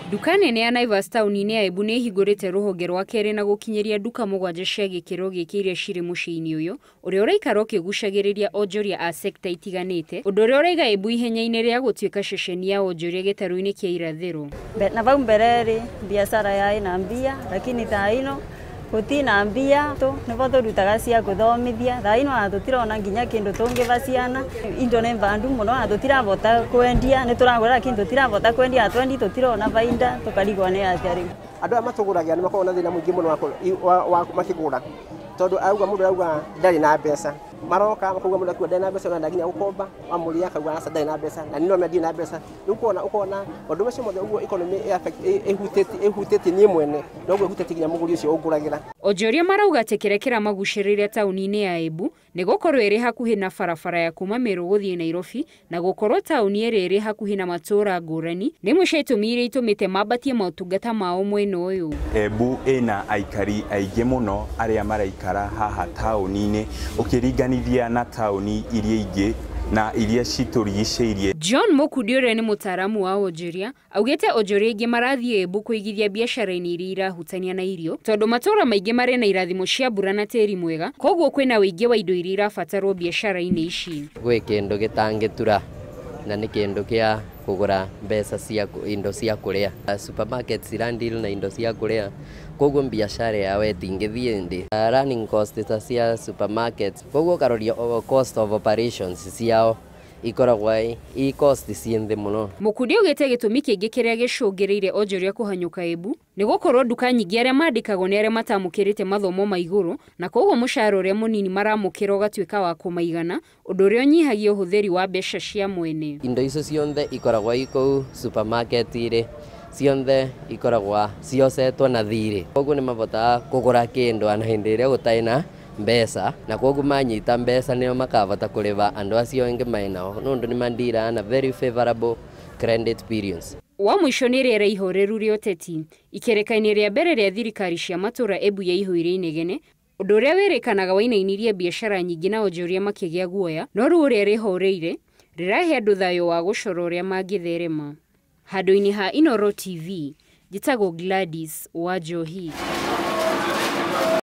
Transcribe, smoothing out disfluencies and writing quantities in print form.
Nduka nene ya Naivas taũni-inĩ ya Embu nĩ ĩhingũrĩte rũhonge rwa kerĩ na gũkinyĩria nduka 7 cia gĩkĩro gĩkĩ iria cirĩ mũciĩ-inĩ ũyũ, ũrĩa ũraikara ũkĩgucagĩrĩria onjoria a sekta itiganĩte, ũndũ ũrĩa ũraiga Embu ihenya-inĩ rĩa gũtuĩka ceceni ya onjoria gĩtarũ-inĩ kĩa irathĩro. Na vau mbere rĩ biacara yaĩ na mbia, lakini thaa ino gutina mbia tu nivo turutaga cia kuthomithia. Thaa ino ona tutirona nginya kindu tungiva ciana, indo ni mbandu muno na tutiravota kwendia, ni turagura lakini tutiravota kwendia, twendi tutirona bainda, tukarigwo ni atia riu. Andu aya matuguragia ni makoragwo na thina muingi muno wa makigura, tondu auga mundu auga ndari na mbeca, maroka makauga mundu akua ndari na mbeca, na nginya gukomba wamuria akauga aca ndari na mbeca, na ni no ndirĩ na mbeca. Riu ukona maundu macio mothe uguo economy ihutĩtie niĩ mwene, noguo ihutĩtie nginya mũgũri ũcio ũngũragĩra. Onjoria marauga atĩ kĩrĩa kĩramagucĩrĩria taũni-inĩ ya Embu nĩ gũkorwo ĩrĩ hakuhĩ na barabara ya kuma Meru gũthiĩ Nairobi, na gũkorwo taũni ĩrĩa ĩrĩ hakuhĩ na matũũra ngũrani nĩ imwe cia itũmi iria itũmĩte mambatie motungata mao mwena ũyũ. Embu ĩna aikari aingĩ mũno arĩa maraikara haha taũni-inĩ ũkĩringanithia na taũni iria ingĩ na iria citũrigicĩirie. John Mukundi ũrĩa nĩ mũtaaramu wa onjoria augĩte onjoria aingĩ marathiĩ Embu kũigithia biacara-inĩ iria irahutania na irio, tondũ matũũra maingĩ marĩ na irathimo cia mbura na tĩri mwega, koguo kwĩna ũingĩ wa indo iria irabatarwo biacara-inĩ ici. Gwĩ kĩndũ gĩtangĩtura na nĩ kĩndũ kĩa kũgũra mbeca cia indo cia kũrĩa. Supermarkets ira deal na indo cia kũrĩa, koguo biacara yao ĩtingĩthiĩ thĩ. Running cost ta cia supermarkets, koguo ũkaroria cost of operations ciao ikoragwo i cost ciĩ thĩ mũno. Mukundi augĩte gĩtũmi kĩngĩ kĩrĩa gĩcũngĩrĩirie onjoria kũhanyũka Embu nĩ gũkorwo nduka nyingĩ arĩa mandĩkagwo nĩ arĩa matamũkĩrĩte mathomo ma igũrũ, na koguo mũcara ũrĩa mũnini maramũkĩra ũgatuĩka wa kũmaigana, ũndũ ũrĩa ũnyihagia ũhũthĩri wa mbeca cia mwene. Indo icio cionthe ikoragwo i kũu supermarket-rĩ, cionthe ikoragwo ciocetwo na thirĩ, koguo nĩ mabotaga kũgũra kĩndũ ona hĩndĩ ĩrĩa gũtarĩ na mbeca, na koguo manyita mbeca nĩo makabota kũrĩba andũ acio angĩ menao, nũndũ nĩ mandiraga na very favorable credit periods. Wa mũico nĩ rĩera ihoreru rĩa ũteti. Ikereka-inĩ rĩa mbere rĩa thirikari cia matũũra Embu yaihũire inegene, ũndũ ũrĩa wĩrĩkanaga wainainirie biacara nyingĩ na onjoria makĩgĩa guoya, no rĩu ũrĩa rĩhoreire rĩrahe andũ thayũ wa gũcora ũrĩa mangĩtherema. Handũ-inĩ ha Inooro TV, njĩtagwo Gladys Wanjohi.